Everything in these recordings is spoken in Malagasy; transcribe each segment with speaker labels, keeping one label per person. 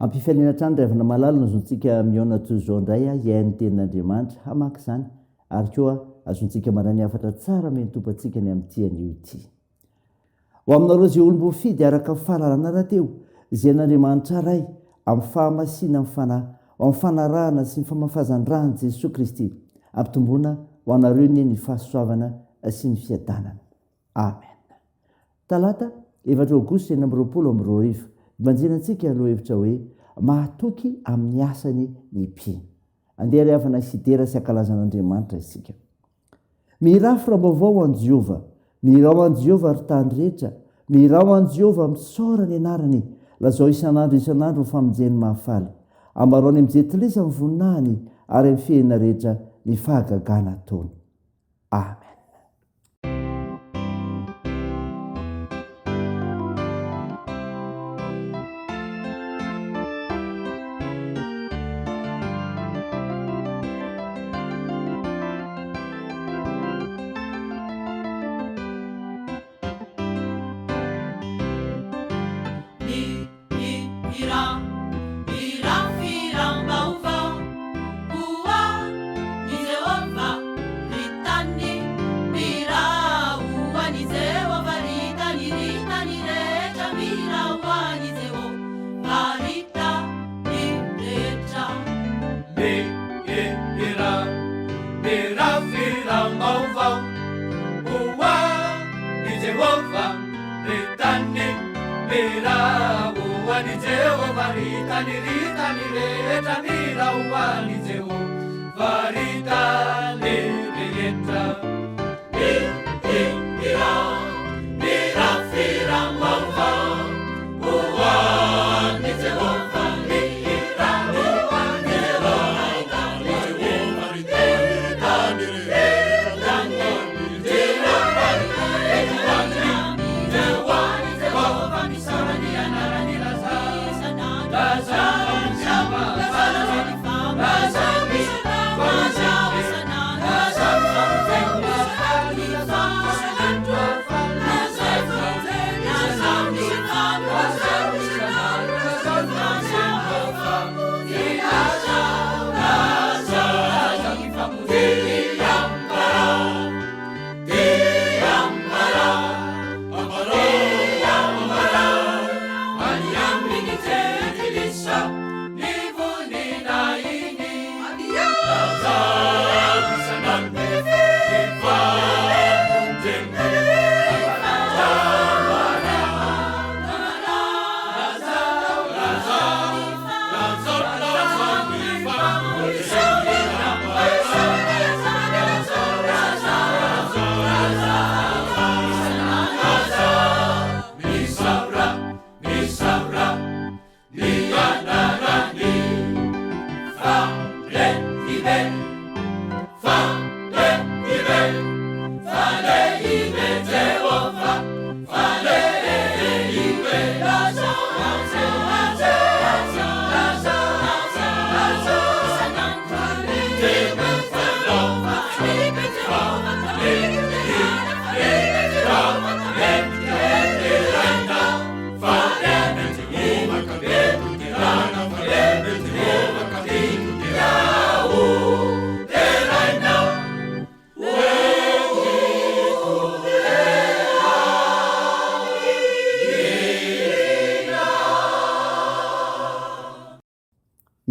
Speaker 1: Ampifaliana hatrany ry havana malala no azontsika mihaona toy izao indray hihaino ny tenin'Andriamanitra, hamaky izany ary koa azontsika mandray ny hafatra tsara omen'ny Tompo antsika ny amin'ity anio ity. Ho aminareo izay olom-boafidy araka ny fahalalana rahateo, izay an'Andriamanitra Ray, amin'ny fahamasinan'ny Fanahy, ho amin'ny fanarahana sy ny famafazan-dra an'i Jesoa Kristy, ampitomboina ho anareo anie ny fahasoavana sy ny fiadanana. Amen. Talata, efatra aogositra 2026, Ibanjina antsika lohahevitra hoe Mahatoky amin'ny asany ny mpino. Andeha ry havana hidera sy hankalaza an'Andriamanitra isika. Mihirà firam-baovao ho an'i Jehovah, mihirà ho an'i Jehovah ry tany rehetra, mihirà ho an'i Jehovah, misaora ny anarany, lazao isan'andro isan'andro ny famonjeny mahafaly. Ambarao any amin'ny jentilisa ny voninahiny, ary amin'ny firenena rehetra ny fahagagana ataony. Amen.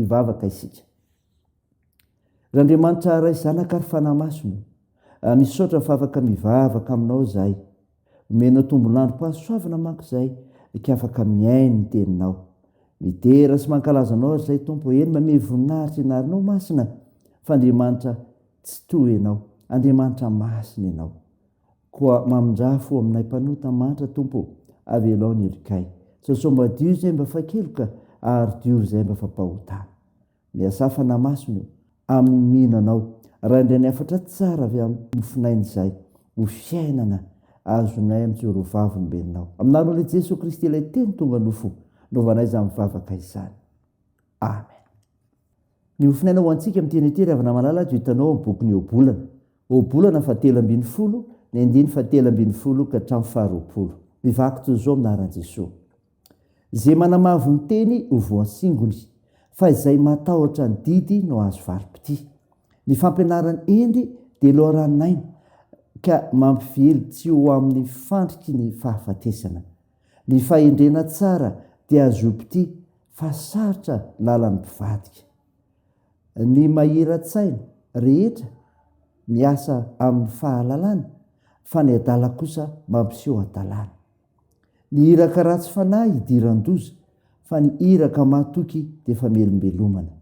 Speaker 1: Hivavaka isika. Ry Andriamanitra Ray Zanaka ary Fanahy Masina, ah, misaotra fa afaka mivavaka aminao izahay. Omenao tombon'androm-pahasoavana manko izahay ka afaka mihaino ny teninao. Midera sy mankalaza anao ary izahay Tompo, eny mamehy voninahitra ny anaranao masina fa Andriamanitra tsy toa ianao, Andriamanitra masina ianao. Koa mamindrà fo aminay mpanota mantra Tompo ô, avelao ny helokay. Sasao madio izay mba fakeloka ary diovy izay mba fampahotana. Miasà Fanahy Masina ô, amin'ny mino Anao, raha indray ny hafatra tsara avy amin'ny mofonaina izay, ho fiainana azonay mijoro ho vavolombelonao. Amin'ny anaran'Ilay Jesoa Kristy Ilay Teny tonga nofo, novanay izany vavaka izany. Amen. Ny mofonaina ho antsika amin'ny teny ity ry havana malala dia hitanao ao amin'ny bokin'ny Ohabolana. Ohabolana fahatelo ambin'ny folo, ny andininy fahatelo ambin'ny folo ka hatramin'ny faharoapolo. Mivaky toy izao amin'ny anaran'i Jesoa. Izay manamavo ny teny ho voasingony, fa izay matahotra ny didy no hahazo valim-pitia. Ny fampianaran'ny hendry dia loharanon'aina, ka mampively tsy ho amin'ny fandriky ny fahafatesana. Ny fahendrena tsara dia azoam-pitia, fa sarotra lalan'ny mpivadika. Ny mahira-tsaina rehetra miasa amin'ny fahalalana, fa ny adala kosa mampiseho hadalana. Ny iraka ratsy fanahy idiran-doza, fa ny iraka mahatoky dia famelombelomana.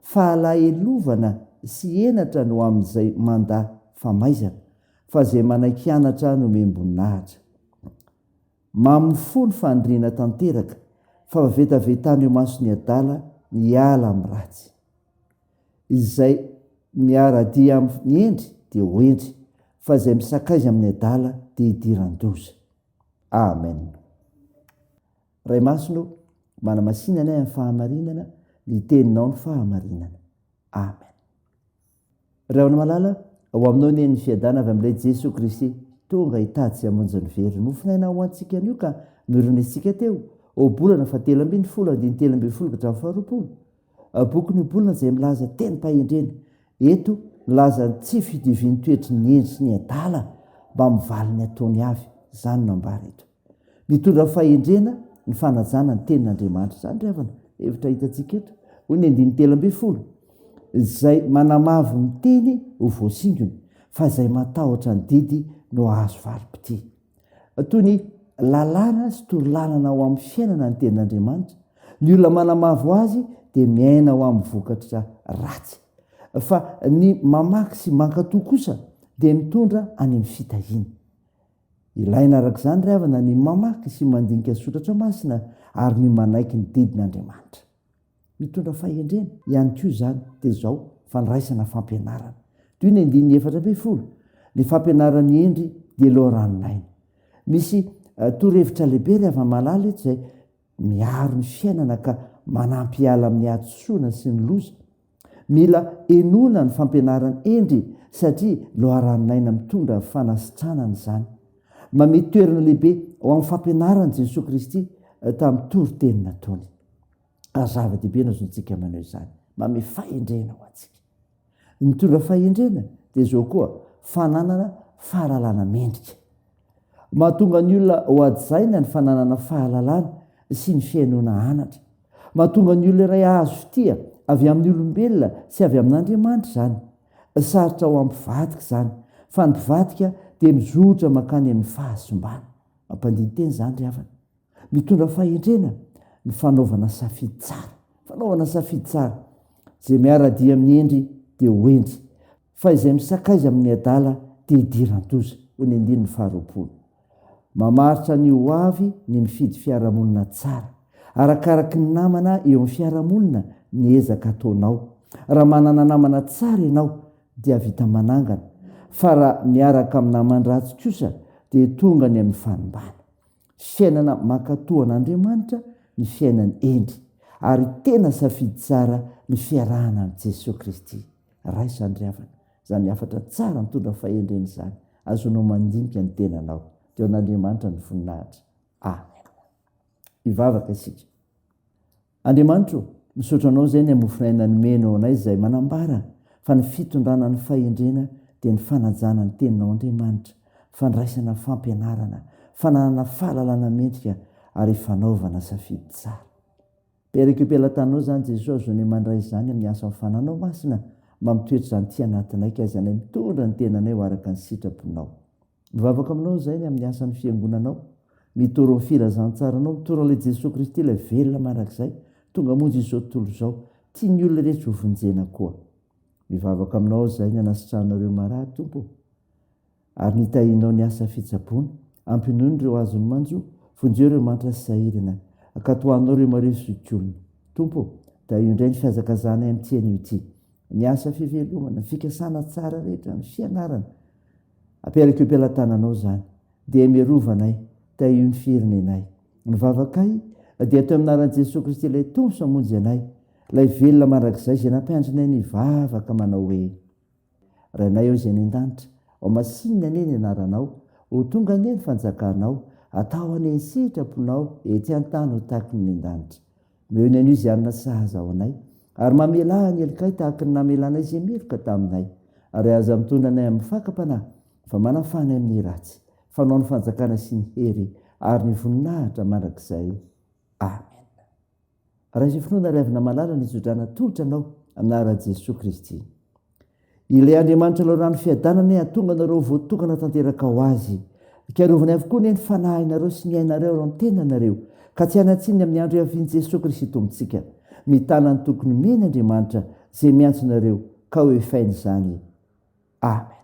Speaker 1: Fahalahelovana sy henatra no amin'izay mandà famaizana, fa izay manaiky anatra no omem-boninahitra. Mamin'ny fo ny faniriana tanteraka, fa vetavetana eo imason'ny adala ny hiala amin'ny ratsy. Izay miara-dia amin'ny hendry dia ho hendry, fa izay misakaiza amin'ny adala dia hidiran-doza. Amen. Ray Masina ô, manamasina anay amin'ny fahamarinana, ny teninao ny fahamarinana. Amen. Ray Havana malala, ho aminao anie ny fiadana avy amin'ilay Jesoa Kristy tonga hitady sy hamonjy ny very. Mofonaina ho antsika anio ka norenesintsika teo, ohabolana fahatelo 12 andininy 13 ka hatramin'ny faharoapolo. Boky ny ohabolana izay milaza tenim-pahendrena. Eto, milaza ny tsy fitovian'ny toetry ny hendry sy ny adala mba amin'ny valiny ataony avy. Izany no ambara eto. Mitondra fahendrena ny fanajana ny tenin'Andriamanitra. Izany ry havana, hevitra hitantsika eto. Hoy ny andininy 13, Izay manamavo ny teny ho voasingony, fa izay matahotra ny didy no hahazo valim-pitia. Toy ny lalàna sy torolalana ho amin'ny fiainana ny tenin'Andriamanitra. Ny olona manamavo azy dia miaina ho amin'ny vokatra ratsy. Fa ny mamaky sy mankatò kosa dia mitondra any amin'ny fitahiana. Ilaina araka izany ry havana ny mamaky sy mandinika soratra masina ary ny manaiky ny didin'Andriamanitra. Mitondra fahendrena ihany koa izany dia izao fandraisana fampianarana. Toy ny andininy 14, ny fampianaran'ny hendry dia loharanon'aina. Misy eh, torohevitra lehibe ry hava-malala eto izay miaro ny fiainana ka manampy hiala amin'ny hadisoana sy ny loza. Mila henoina ny fampianaran'ny hendry satria loharanon'aina mitondra fanasitranana izany. Mamehy toerana lehibe ho amin'ny fampianaran'i Jesoa Kristy eh, tamin'ny toriteny nataony. Ary zava-dehibe no azontsika maneho izany. Manome fahendrena ho antsika. Ny mitondra fahendrena dia izao koa, fananana fahalalana mendrika. Mahatonga ny olona ho hajaina ny fananana fahalalana sy ny fihainoana anatra. Mahatonga ny olona iray hahazo fitia avy amin'ny olombelona sy avy amin'Andriamanitra izany. Sarotra ho amin'ny mpivadika izany, fa ny mpivadika dia mizotra mankany amin'ny fahasimbana. Mampandini-tena izany ry havana. Mitondra fahendrena ny fanaovana safidy tsara. Fanaovana safidy tsara. Izay miara-dia amin'ny hendry dia ho hendry, fa izay misakaiza amin'ny adala dia hidiran-doza, hoy ny andininy faharoapolo. Mamaritra ny ho avy ny mifidy fiarahamonina tsara. Arakaraky ny namana eo amin'ny fiarahamonina ny ezaka ataonao. Raha manana namana tsara ianao dia vita manangana, fa raha miaraka amin'ny naman-dratsy kosa dia tonga ny amin'ny fanimbana. Fiainana mankatò an'Andriamanitra ny fiainan'ny hendry, ary tena safidy tsara ny fiarahana amin'i Jesoa Kristy. Raiso izany ry havana, izany hafatra tsara mitondra fahendrena izany, azonao mandinika ny tenanao. Dia ho an'Andriamanitra ny voninahitra. Amen. Hivavaka isika. Andriamanitra ô, misaotra Anao izay ny amofon'aina nomenao anay izay manambara fa ny fitondrana ny fahendrena dia ny fanajana ny Teninao Andriamanitra, fandraisana fampianarana, fananana fahalalana mendrika ary fanaovana safidy tsara. Periko am-pelatananao izany Jesoa azonay mandray izany amin'ny asan'ny Fananao Masina mba mitoetra izany ity anatinay ka aizanay mitondra ny tenanay ho araka ny sitraponao. Mivavaka aminao izahay ny amin'ny asan'ny fiangonanao, mitory ny filazantsaranao, mitory an'ilay Jesoa Kristy ilay velona mandrakizay, tonga hamonjy izao tontolo izao, tian'ny olona rehetra ho vonjena koa. Mivavaka aminao izahay ny hanasitranao ireo marary, Tompo ô, ary ny hitahianao ny asa fitsaboana, ampinono ireo azon'ny manjo, vonjeo ireo mantra sy sahirana, ankatoahinao ireo marefo zokiolona. Tompo ô, tahio indray ny fihazakazahanay amin'ity anio ity, ny asa fivelomana, ny fikasana tsara rehetra, ny fianarana, Aperakeo am-pelatananao izany, dia miarova anay, tahio ny firenenay. Ny vavakay dia atao amin'ny anaran'i Jesoa Kristy ilay Tompo sy Mpamonjy anay, ilay velona mandrakizay izay nampiandrinay ny vavaka manao hoe, Rainay ao izay any an-danitra, ho masinina anie ny anaranao, ho tonga anie ny fanjakanao, Atao anie ny sitraponao ety an-tany ho tahaky ny any an-danitra. Omeo ny anio izay hanina sahaza ho anay, ary mamelà ny helokay tahaky ny namelanay izay meloka taminay. Ary aza mitondra anay amin'ny fakam-panahy, fa manafaha anay amin'ny ratsy. Fa Anao ny fanjakana sy ny hery ary ny voninahitra mandrakizay. Amena. Raiso finoana ry havana malala ny tsodrano atolotra anao amin'ny anaran'i Jesoa Kristy. Ilay Andriamanitra loharano fiadanana anie hahatonga anareo ho voatokana tanteraka ho Azy. Karovany avokoa anie ny fanahinareo sy ny ainareo ary ny tenanareo, ka tsy hanan-tsiny amin'ny andro hiavian'i Jesoa Kristy Tompontsika. Mitana ny toky nomeny Andriamanitra izay miantso anareo, ka ho efainy izany. Amen.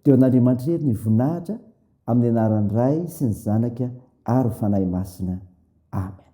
Speaker 1: Dia ho an'Andriamanitra irery ny voninahitra, amin'ny anaran'ny Ray sy ny Zanaka ary Fanahy Masina. Amen.